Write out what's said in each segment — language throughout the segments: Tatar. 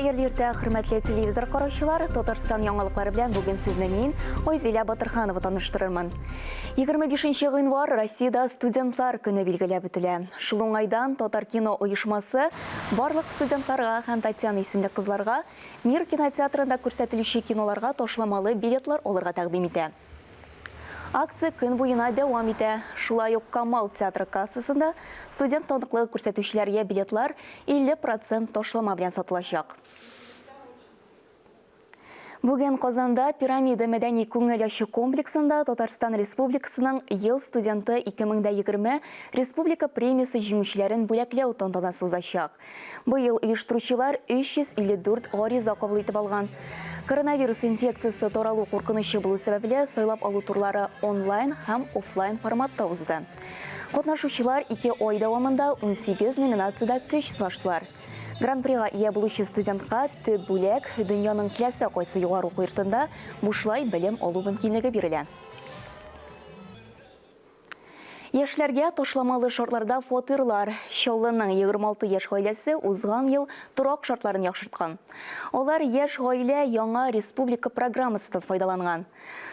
Хәерле иртә, хөрмәтле телевизор караучылар. Татарстан яңалыклары белән бүген сезне мин, Айзилә Батырханова таныштырырмын. 25 гыйнвар Россиядә студентлар көне билгеләп үтелә. Шул уңайдан Татар кино оешмасы барлык студентларга һәм Татьяна исемле кызларга Мир кинотеатрында күрсәтелүче киноларга ташламалы билетлар алырга тәкъдим итә. Акция көн буена дәвам итә. Шулай ук Камал театры кассасында студент таныклыгы күрсәтүчеләргә билетлар 50 процент ташлама белән сатылачак. Бүген Казанда Пирамида мәдәни күңел ачу комплексында Татарстан Республикасының Ел студенты 2020 республика премиясе җиңүчеләрен бүләкләү тантанасы узачак. Быел оештыручылар 354 гариза кабул итеп алган. Коронавирус инфекциясе таралу куркынычы булу сәбәпле, сайлап алу турлары онлайн һәм офлайн форматта узды. Катнашучылар ике ай дәвамында 18 номинациядә көч сынаштылар. Гран-прига ия булучы студентка төп бүләк, дөньяның теләсә кайсы югары уку йортында бушлай белем алу мөмкинлеге бирелә. Яшьләргә ташламалы шартларда фатирлар. Чаллының 26 яшь гаиләсе узган ел торак шартларын яхшырткан. Алар Яшь гаилә яңа республика программасыннан файдаланган.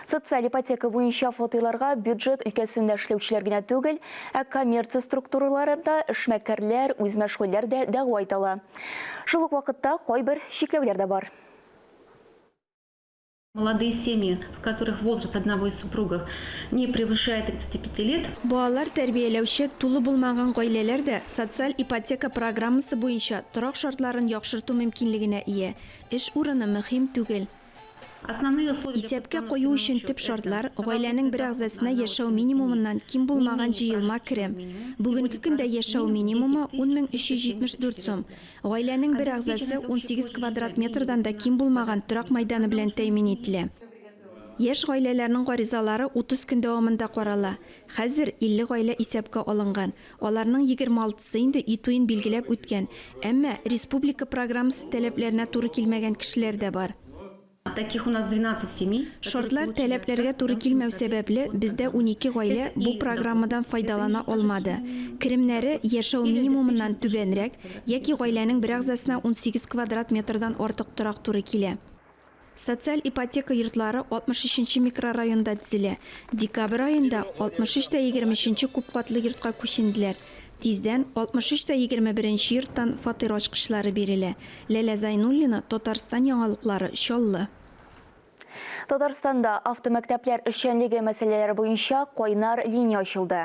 Социаль ипотека буенча фатирларга бюджет өлкәсендә эшләүчеләр генә түгел, ә коммерция структураларында эшмәкәрләр, үзмәшгульләр дә дәгъва итә ала. Шул ук вакытта кайбер чикләүләр дә бар. Молодые семьи, в которых возраст одного из супругов не превышает 35 лет. Балалар тәрбияләүче тулы булмаган гаиләләр дә социаль ипотека программасы буенча торак шартларын яхшырту мөмкинлегенә ия. Эш урыны мөһим түгел. Основные условия для Исәпкә постановки кую на өчен учет төп это шартлар, гаиләнең совокупный бер доход на әгъзасына одного яшәү члена семьи минимумыннан ким не булмаган менее җыелма прожиточного керем. минимума, Бүгенге сегодня көндә прожиточный яшәү минимум минимумы 10 10374 374 сум. рубля. Гаиләнең бер әгъзасы Обеспеченность общей 18 площади квадрат жилья менее метрдан да ким 18 булмаган квадратных торак метров мәйданы на белән одного члена тәэмин семьи. ителә. Яшь гаиләләрнең гаризалары 30 көн дәвамында карала. Хәзер 50 гаилә исәпкә алынган. Аларның 26-сы инде өй туен билгеләп үткән. Әмма республика программасы таләпләренә туры килмәгән кешеләр дә бар. Таких у нас 12 семей, которые Шартлар получили таләпләргә отказ, туры потому что не килмәү соответствуют сәбәпле, условиям бездә программы. 12 гаилә Это бу и доход, программадан это файдалана алмады. ежемесячный минимум Керемнәре доход яшәү или минимумыннан обеспеченность түбәнрәк 16 квадратных яки метров на гаиләнең бер одного члена әгъзасына семьи. 18 квадрат метрдан артык торак туры килә. Социаль ипотека йортлары 63 нче микрорайонда төзелә. Декабрь аенда 63 тә 23 нче күпкатлы йортка күченделәр. Тиздән 63 тә 21 нче йорттан фатир ачкычлары бирелә. Ләлә Зайнуллина, Татарстан яңалыклары, Чаллы. Татарстанда автомәктәпләр эшчәнлеге мәсьәләләре буенча кайнар линия ачылды.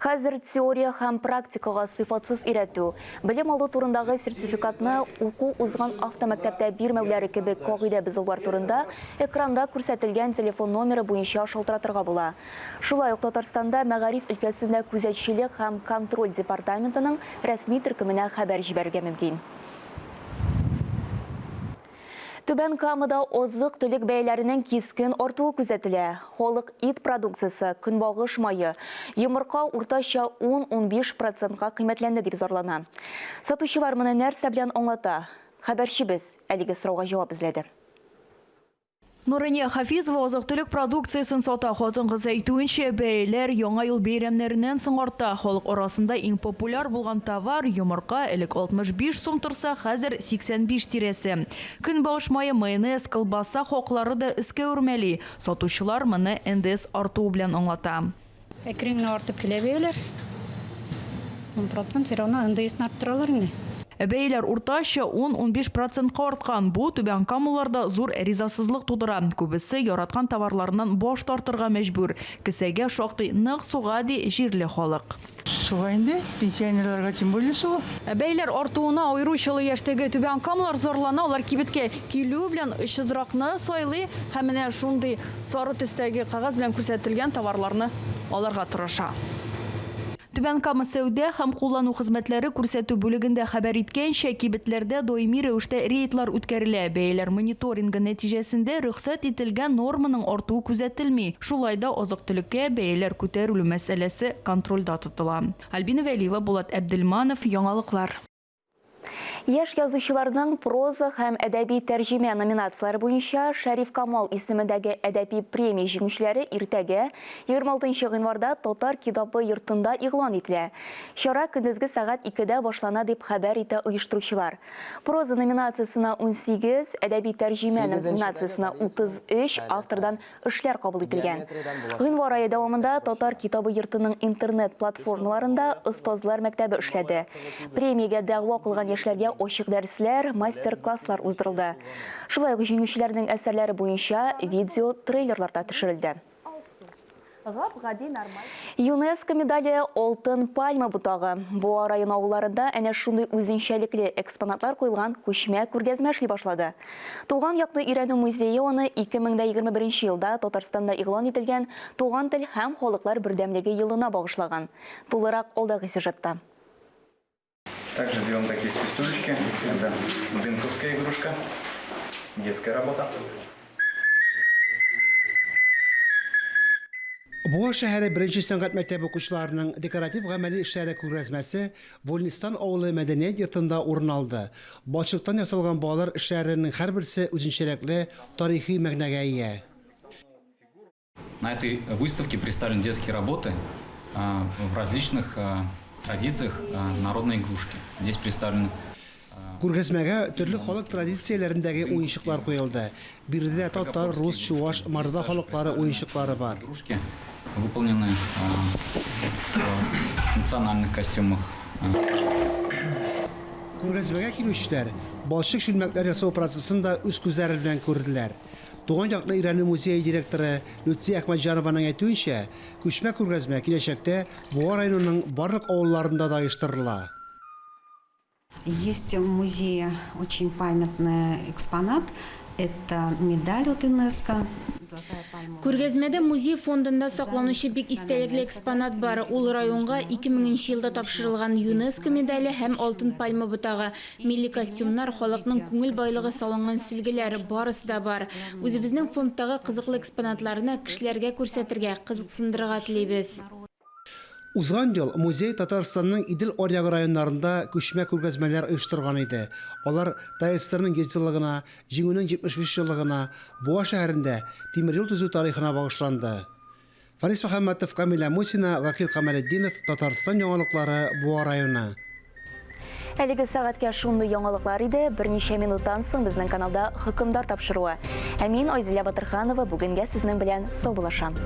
Хәзер теория һәм практикага сыйфатсыз өйрәтү, белем алу турындагы сертификатны уку узган автомәктәптә бирмәүләре кебек кагыйдә бозулар турында экранда күрсәтелгән телефон номеры буенча шалтыратырга була. Шулай ук Татарстанда мәгариф өлкәсендә күзәтчелек һәм контроль департаментының рәсми төркеменә хәбәр җибәрергә мөмкин. Түбән Камада азык-төлек бәяләренең кискен артуы күзәтелә. Халык ит продукциясе, көнбагыш мае, йомырка уртача 10-15 процентка кыйммәтләнде дип зарлана. Сатучылар моны нәрсә белән аңлата? Хәбәрчебез әлеге сорауга җавап эзләде. Нурания Хафизова азык-төлек продукциясен сата. Хатын-кыз әйтүенчә, бәяләр Яңа ел бәйрәмнәреннән соң арта. Халык арасында иң популяр булган товар, йомырка, элек 65 сум торса, хәзер 85 тирәсе. Көнбагыш мае, майонез, колбаса хаклары да өскә үрмәли. Сатучылар моны НДС артуы белән аңлата. Әкрен генә артып килә бәяләр. Ун процент все равно НДСны арттыралар инде. Бәяләр уртача ун-унбиш процентка арткан. Бу түбәнкамалыларда зур ризасызлык тудыра. Күбесе яраткан товарларыннан баш тартырга мәҗбүр. Кесәгә шактый нык суга, ди җирле халык. Суга инде, пенсионерларга тем более суга. Бәяләр артуына аеруча олы яшьтәге түбәнкамалылар зарлана. Алар кибеткә килү белән очсызракны сайлый һәм менә шундый Сары төстәге кәгазь белән күрсәтелгән товарларны алырга тырыша. Түбән Кама сәүдә һәм куллану хезмәтләре күрсәтү бүлегендә хәбәр иткәнчә, кибетләрдә даими рәвештә рейдлар үткәрелә. Бәяләр мониторингы нәтиҗәсендә рөхсәт ителгән норманың артуы күзәтелми. Шулай да азык-төлеккә бәяләр күтәрелү мәсьәләсе контрольдә тотыла. Альбина Вәлиева, Булат Әбделманов, Яңалыклар. Яшь язучыларның проза һәм әдәби тәрҗемә номинацияләре буенча Шәриф Камал исемендәге әдәби премия җиңүчеләре иртәгә, 26 нчы гыйнварда Татар китабы йортында игълан ителә. Чара көндезге сәгать икедә башлана дип хәбәр итә оештыручылар. Проза номинациясенә 18, әдәби тәрҗемә номинациясенә 33 автордан эшләр кабул ителгән. Гыйнвар ае дәвамында Татар китабы йортының интернет-платформаларында Остазлар мәктәбе эшләде. Премиягә дәгъва кылган яшьләргә ачык дәресләр, мастер-класслар уздырылды. Шулай ук җиңүчеләрнең әсәрләре буенча видео-трейлерлар да төшерелде. ЮНЕСКО медале Алтын пальма ботагы. Буа районы авылларында әнә шундый үзенчәлекле экспонатлар куелган күчмә күргәзмә эшли башлады. Туган якны өйрәнү музее аны 2021 елда Татарстанда игълан ителгән Туган тел һәм халыклар бердәмлеге елына багышлаган. Тулырак алдагы сюжетта. Также делаем такие свистулечки. Это дымковская игрушка, детская работа. Буа шәһәре беренче сәнгать мәктәбе укучыларының декоратив-гамәли эшләре күргәзмәсе Вольнистан авылы мәдәният йортында урын алды. Балчыктан ясалган балалар эшләренең һәрберсе үзенчәлекле тарихи мәгънәгә ия. На этой выставке представлены детские работы в различных традициях народной игрушки. Здесь представлены Күргәзмәгә төрле халык традицияләрендәге уенчыклар куелды. Биредә татар, рус, чуваш, мордва халыклары уенчыклары бар. Игрушки выполнены в национальных костюмах. Күргәзмәгә килүчеләр балчык чүлмәкләр ясау процессын да үз күзләре белән күрделәр. Туган якны өйрәнү музее директоры Люция Әхмәтҗанованың әйтүенчә, күчмә күргәзмә киләчәктә Буа районының барлык авылларында да оештырыла. Есть в музее очень памятный экспонат. Это медаль от ЮНЕСКО. Күргәзмәдә музей фондында сакланучы бик истәлекле экспонат бар. Ул районга 2000 нче елда тапшырылган ЮНЕСКО медале һәм алтын пальма ботагы. Милли костюмнар, халыкның күңел байлыгы салынган сөлгеләр, барысы да бар. Үзебезнең фондтагы кызыклы экспонатларны кешеләргә күрсәтергә, кызыксындырырга телибез. Узган ел музей Татарстанның Идел аръягы районнарында күчмә күргәзмәләр оештырган иде. Алар ТАССРның 100 еллыгына, Җиңүнең 75 еллыгына, Буа шәһәрендә тимер юл төзү тарихына багышланды. Фанис Мөхәммәтов, Камилә Мусина, Вакил Камалетдинов, Татарстан яңалыклары, Буа районы. Әлеге сәгатькә шундый яңалыклар иде. Берничә минуттан соң безнең каналда Хөкемдар тапшыруы. Ә мин Айзилә Батырханова бүгенгә сезнең белән саубуллашам.